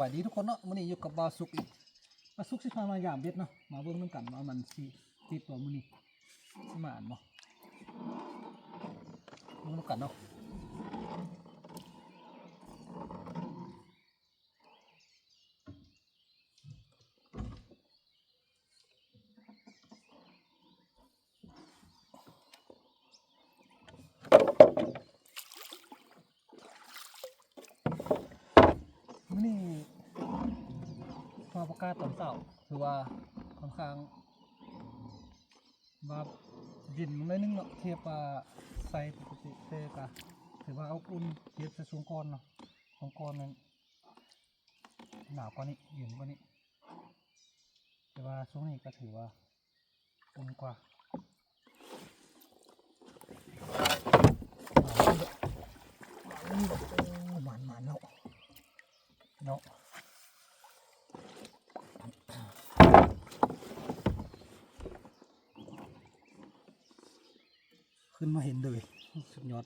ສະບາຍດີທຸກຄົນເນາະ, ມື້ນີ້ຢູ່ກັບບ່າວສຸກອີກ. ບ່າວສຸກຊິພາມາຢາມເບັດເນາະ, ມາເບິ່ງນຳກັນວ່າມັນຊິຕິດບໍ່ມື້ນີ້, ຊິມານບໍ່, ເບິ່ງນຳກັນເນາະ. ມື້ນີ້ສະພາບອາກາດຕອນເຊົ້າຖືວ່າຄ່ອນຂ້າງວ່າເຢັນລົງໜ້ອຍໜຶ່ງເນາະ, ທຽບວ່າໃສ່ປົກກະຕິ, ແຕ່ກະຖືວ່າອົບອຸ່ນ ທຽບໃສ່ຊ່ວງກ່ອນເນາະ. ຊ່ວງກ່ອນນັ້ນໜາວກວ່ານີ້, ເຢັນກວ່ານີ້, ແຕ່ວ່າຊ່ວງນີ້ກະຖືວ່າ ອຸ່ນກວ່າ. ໂອ້ ໝານໆ ເນາະ ເນາະ. ຂຶ້ນມາເຫັນເລີຍ, ສຸດຍອດ.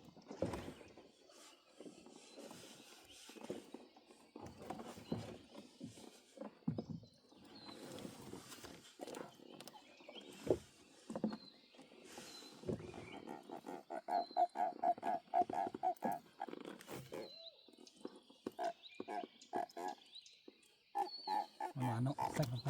ປະມານເນາະ ໃສ່ເຂົ້າໄປ.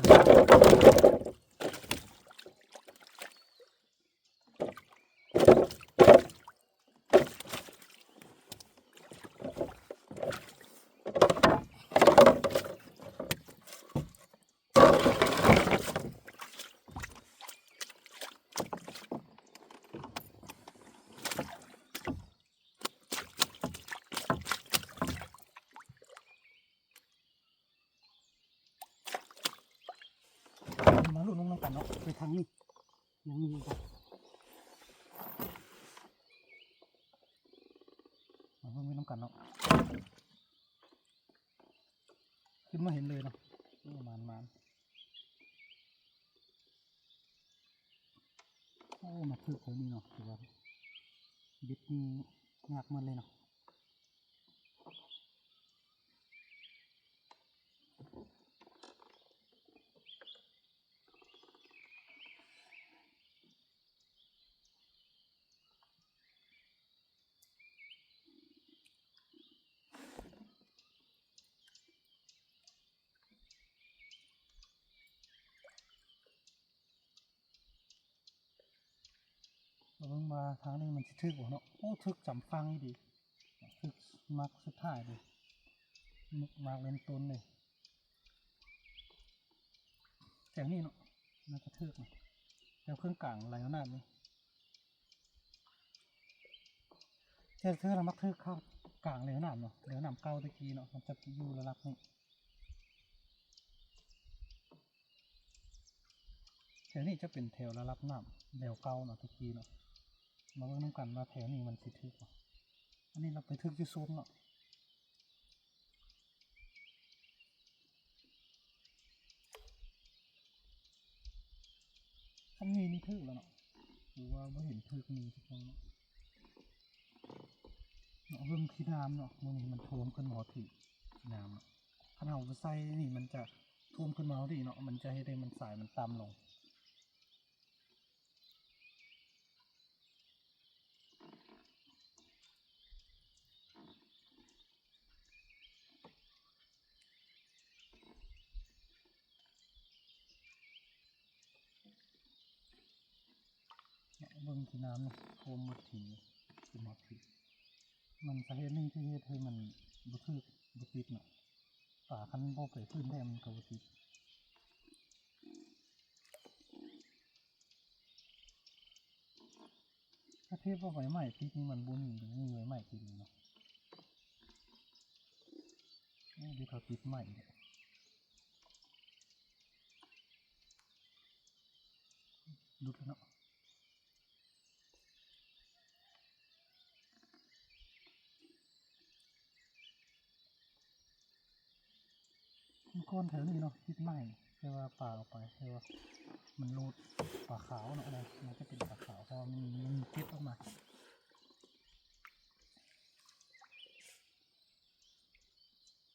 ມາລຸ້ນນຳກັນເນາະ, ໄປທາງນີ້ ຍັງມີຢູ່ບໍ່? ມາເບິ່ງໄປນຳກັນເນາະ. ຂຶ້ນມາເຫັນເລີຍເນາະ. ໂອ້ ໝານໆ. ໂອ້ ມາຖືກແຖວນີ້ເນາະ, ຖືວ່າເບັດນີ້ຍາກໝົດເລີຍເນາະ. ເບິ່ງວ່າທາງນີ້ມັນຊິຖືກບໍ່ເນາະ. ໂອ້ ຖືກຈຳຝັ່ງອີ່ຫຼີ, ຖືກໝາກສຸດທ້າຍເລີຍ, ໝາກເລີ່ມຕົ້ນເລີຍ. ແຖວນີ້ເນາະ ໜ້າຈະຖືກນະ, ແຖວເຄິ່ງກາງໄຫຼເອົານ້ຳນີ້. ແຖວເທື່ອລະມັກຖືກຂ້າງກາງແລວນ້ຳເນາະ, ແລວນ້ຳເກົ່າແຕ່ກີ້ເນາະ ມັນຈະຢູ່ລະດັບນີ້. ແຖວນີ້ຈະເປັນແຖວລະດັບນ້ຳແລວເກົ່າເນາະ ແຕ່ກີ້ເນາະ. ມາເບິ່ງນຳກັນວ່າແຖວນີ້ມັນຊິຖືກບໍ່. ອັນນີ້ລະໄປຖືກຢູ່ໂຊນເນາະ. ຄັນມີນີ້ຖືກແລ້ວເນາະ, ຫຼືວ່າບໍ່ເຫັນຖືກມີຈັກຄົນເນາະ. ເນາະ ເບິ່ງຂີ້ນ້ຳເນາະ, ມື້ນີ້ມັນຖ້ວມຂຶ້ນມາຮອດພີ້ ຂີ້ນ້ຳເນາະ. ຄັນເຮົາບໍ່ໃສ່ນີ້ ມັນຈະຖ້ວມຂຶ້ນມາຮອດພີ້ເນາະ, ມັນຈະເຮັດໃຫ້ມັນ ສາຍມັນຕ່ຳລົງ. ເບິ່ງຂີ້ນ້ຳນີ້ ຖ້ວມໝົດທີນີ້ ຂຶ້ນຮອດພີ້. ມັນສາເຫດໜຶ່ງທີ່ເຮັດໃຫ້ມັນບໍ່ຖືກ ບໍ່ຕິດເນາະ, ປາຄັນບໍ່ໄປພື້ນແທ້ມັນກໍບໍ່ຕິດ. ຖ້າທຽບວ່າໃບໄມ້ຕິດນີ້ມັນບໍ່ມີ, ມີໃບໄມ້ຕິດນີ້ເນາະ. ໂອ້ ເດ ເຂົາຕິດໄມ້ເດ ຫຼຸດແລ້ວເນາະ. ມັນກ່ອນແຖວນີ້ເນາະ ຕິດໄມ້, ແຕ່ວ່າປາເອົາໄປ, ແຕ່ວ່າມັນໂລດປາຂາວເນາະ, ມັນຈະເປັນປາຂາວ ເພາະວ່າມັນ ມັນເກັບອອກມາ.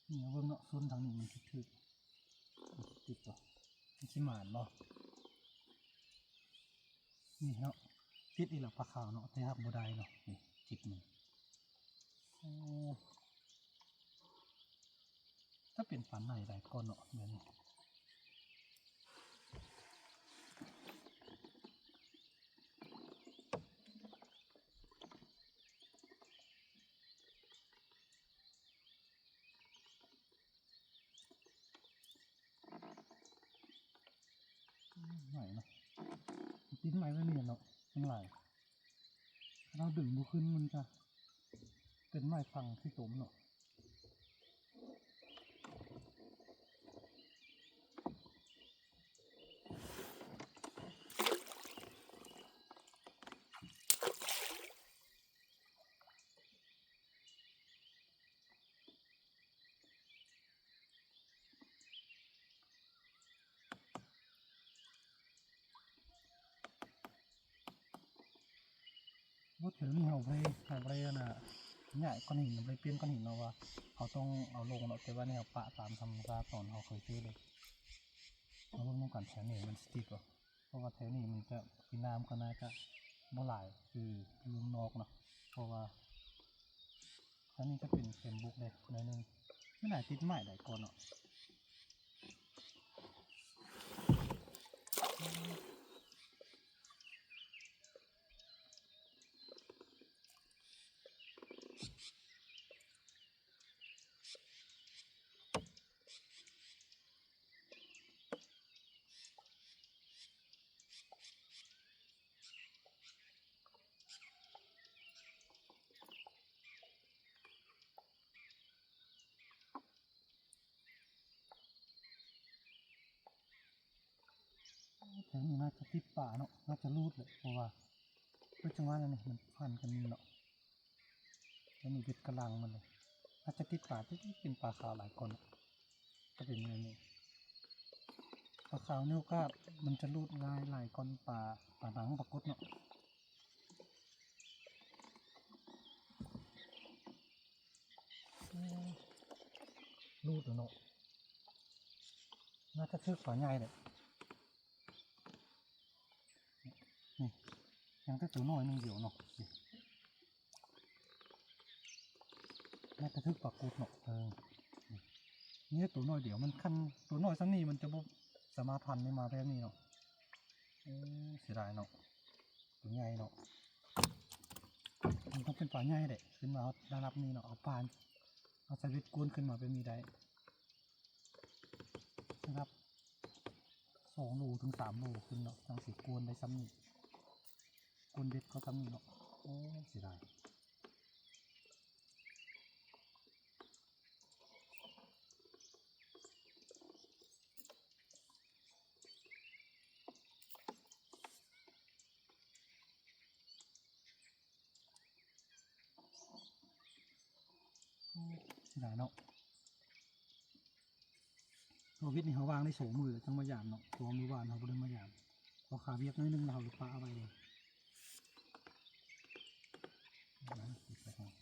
ນີ້ເບິ່ງ ເນາະ ຊົນທາງນີ້ມັນຊິຖືກ ຕິດບໍ່ ມັນຊິໝານບໍ່? ນີ້ເນາະ ຕິດອີກແລ້ວປາຂາວເນາະ ແຕ່ຫາກບໍ່ໄດ້ເນາະ ນີ້ ຈິກມັນ ໂອ້ ຖ້າເປັນປານໃດໄດ້ກ່ອນເນາະ ແບບນີ້. ໃໝ່ເນາະ ຕິດໃໝ່ໄວ້ນີ້ເນາະ ມັນຫຼາຍ ຄັນເຮົາດຶງບໍ່ຂຶ້ນ ມັນຈະເປັນໄມ້ຝັ່ງທີ່ຕົມເນາະ. ບໍ່ ແຖວນີ້ເຮົາບໍ່ໄດ້ ເຮົາບໍ່ໄດ້ອັນນ່າ ຍ້າຍກ້ອນຫີນ ບໍ່ໄດ້ປ່ຽນກ້ອນຫີນເນາະ ວ່າເຮົາຕ້ອງເອົາລົງເນາະ ແຕ່ວ່ານີ້ເຮົາປະຕາມທຳມະຊາດ ຕອນເຮົາເຄີຍຊື້ເລີຍ. ມາເບິ່ງນຳກັນ ແຖວນີ້ມັນຊິຕິດບໍ່ ເພາະວ່າແຖວນີ້ມັນຈະ ປີນ້ຳກໍໜ້າຈະບໍ່ຫຼາຍຄືເມືອງນອກເນາະ ເພາະວ່າ ອັນນີ້ຈະເປັນເຂັມບຸກເດ້ໜ້ອຍໜຶ່ງ ມັນໜ້າຕິດໄມ້ໄດ້ກ່ອນເນາະ. ແຖວນີ້ໜ້າຈະຕິດປາເນາະ ໜ້າຈະຫຼຸດແຫຼະ ເພາະວ່າ ຄືຈັງຫວະນັ້ນນີ້ ມັນພັນກັນເນາະ ແລ້ວນີ້ເບັດກຳລັງມັນເລີຍ ອາດຈະຕິດປາ ຈະເປັນປາຂາວຫຼາຍກ່ອນ ກໍເປັນແນວນີ້ ປາຂາວມີໂອກາດມັນຈະຫຼຸດງ່າຍຫຼາຍກ່ອນປາ ປາໜັງປາກົດເນາະ. ຫຼຸດແລ້ວເນາະ ໜ້າຈະຖືກປາໃຫຍ່ແຫຼະ ນີ້ ຍັງແຕ່ໂຕນ້ອຍໜຶ່ງດຽວເນາະ ນີ້ ໜ້າຈະຖືກປາກົດເນາະ ເອີ ນີ້ ນີ້ໂຕນ້ອຍດຽວ ມັນຄັນໂຕນ້ອຍສ່ຳນີ້ມັນຈະບໍ່ສາມາດພັນໄດ້ມາແບບນີ້ເນາະ ເອີ ເສຍດາຍເນາະ ໂຕໃຫຍ່ເນາະ ມັນຕ້ອງເປັນປາໃຫຍ່ແຫຼະ ຂຶ້ນມາຮອດລະດັບນີ້ເນາະ ເອົາປາ ເອົາສາຍເບັດກວນຂຶ້ນມາແບບນີ້ໄດ້ ລະດັບສອງໂລເຖິງສາມໂລຂຶ້ນເນາະ ຈັ່ງຊິກວນໄດ້ສ່ຳນີ້ ກວນເບັດກໍສ່ຳນີ້ເນາະ ໂອ້ ເສຍດາຍ. ເສຍດາຍເນາະ ໂຄວິດນີ້ເຮົາວ່າງໄດ້ສອງມື້ແລ້ວ ຈັ່ງມາຢາມເນາະ ເພາະວ່າມື້ວານເຮົາບໍ່ໄດ້ມາຢາມ ເພາະຄາວຽກໜ້ອຍໜຶ່ງ ແລ້ວເຮົາເລີຍປະເອົາໄວ້ເລີຍ ເອົາໄປໃຫ້